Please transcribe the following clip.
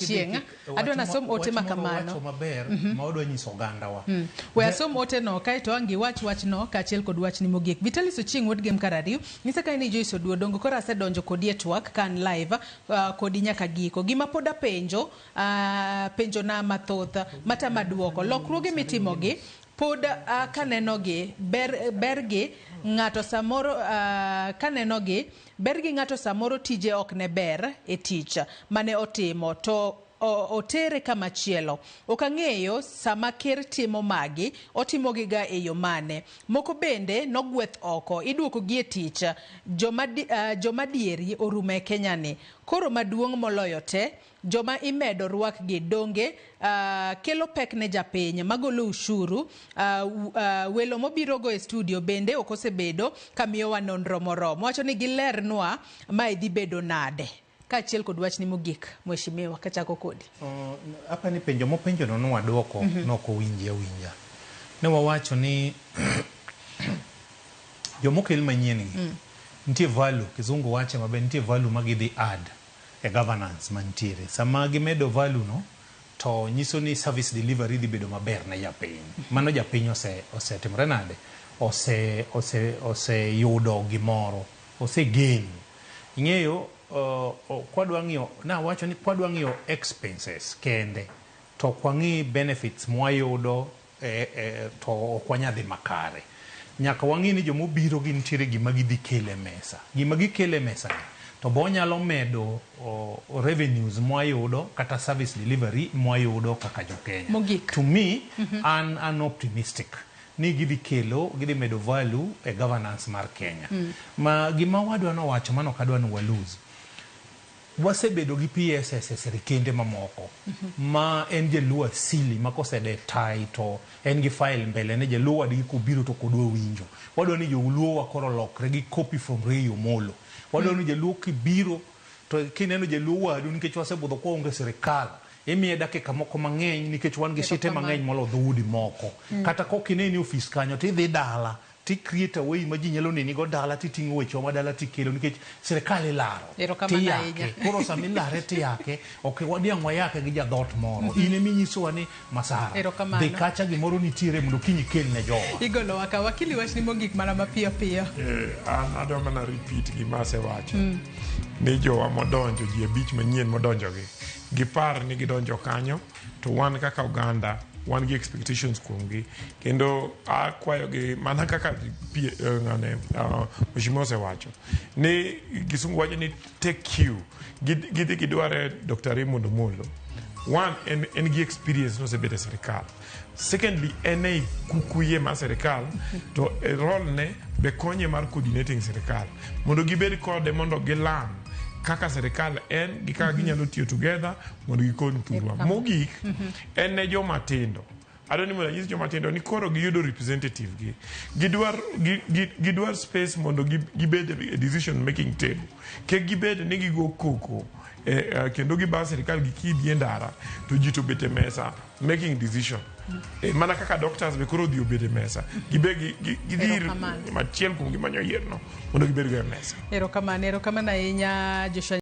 Chieng', adwa nasom ote ma kamano. Wacho maber ma wadwa nyiso ogandawa. We asom ote no kaeto ang' giwach wachno kaachiel kod wachni mogik. Vitalis Ochieng' wuod Gem Karariu, nyisa kae ni Joyce Oduor dongo koro asedonjo kodi e twak ka an live kodi nyaka giko. Gima pod apenjo, penjona mathoth matama duoko. Lokruoge mitimogi pod kanenogi ber bergi ng'ato samoro kanenogi Ber gi ng'ato samoro tije ok ne ber e tich mane otimo to otere kama chielo. Ok ang'eyo sama ker timo magi otimogi ga e yo mane. Moko bende nogweth oko iduoko gi e tich. Joma joma dieri orumo e Kenya ni. Koro maduong' moloyo te Joma imedo rwakgi donge kelo pek ne japiny magolo ushuru? Welo mobirogo e studio bende ok osebedo ka miyowa nonro moromo. Wacho ni gilernwa mae dhi bedo nade. Kaachiel kod wachni mogik, Mheshimiwa, kachako kodi. Apa ni penjo mopenjono nwadwoko nok owinji awinja. Ne wawacho ni jomokel manyien gi nitie value, kizungu wache maber, nitie value ma gidhi add e governance mantiere. Sama gimedo value no, to nyiso ni service delivery dhi bedo maber ne japiny. Mano japiny ose osetimore nade? Ose ose oseyudo gimoro, ose gain. Ing'eyo kwadwa ng'iyo, nawacho ni kwadwa ng'iyo expenses kende, to ok wang'i benefits mwayudo to ok wanyal dhi makare. Nyaka wang'i ni joma obiro gi nitiere gima gidhi kelo e mesa. Gima gikelo e mesa ni to be onyalo medo revenues mwayudo kata service delivery mwayudo kaka jo Kenya. Mogik. To me, an an optimistic ni gidhi kelo, gidhi medo value e governance mar Kenya. Ma gima wadwa nowacho mano ok adwa ni wa lose. Wasebedo gi PSS e sirikende mamoko ma en jaluo asili ma kosede tai to en gi file mbele ne jaluo wadgi kobiro to ok odwa winjo. Wadwa ni joluo wa koro olokre gi copy from Ray Omolo. Wadwa ni jaluo kibiro to kineno jaluo wadu nikech wasebudho kwa onge sirikal imiye dakika moko mang'eny nikech wan gi site mang'eny molo dhoudi moko. Kata kok ineni e ofis kanyo tidhi dala ti create a way ma ji nyalo neni go dala titing'o wechewa ma dala tikelo nikech sirikal ilaro Erokamano tiyake ahinya. koro sama ilare tiyake ok wadiang' wayake gi jadhot moro in eminyisowa ni masara Erokamano. dhi kacha gimoro nitiere mondo kiny ikel ne jowa Igolowa ka wakili wachni mogik mana mapiyo piyo. An adwa mana repeat gima asewacho ni jowa modonjo ji abich manyien modonjogi gipar ni gidonjo kanyo to wan kaka oganda wan gi expectations kuomgi kendo akwayogi mana kaka ng'ane mheshimiwa osewacho ni kisungu wacho ni take cue gidhi gidware Dr. Raymond Omolo one en gi experience nosebedo e sirikal secondly en ei kukuye mar sirikal to e role ne be konye mar coordinating sirikal mondo gibed kode mondo gilan kaka sirikal en gi kaka ginyalo tiyo together mondo gikony thurwa mogik en ne joma tindo adwa ni mondo anyis joma tindo ni koro giyudo representative gi gidwar gidwar space mondo gibed e decision making table kik gibed ni gigo koko kendo giba sirikal gi kidi e ndara to ji to bet e mesa making decision mana kaka doctors be koro odhi obet e mesa gibe gidhi ir Erokamano. achiel kuom gima nyo yierno mondo gibed go e mesa Erokamano, erokamano ahinya Joshua.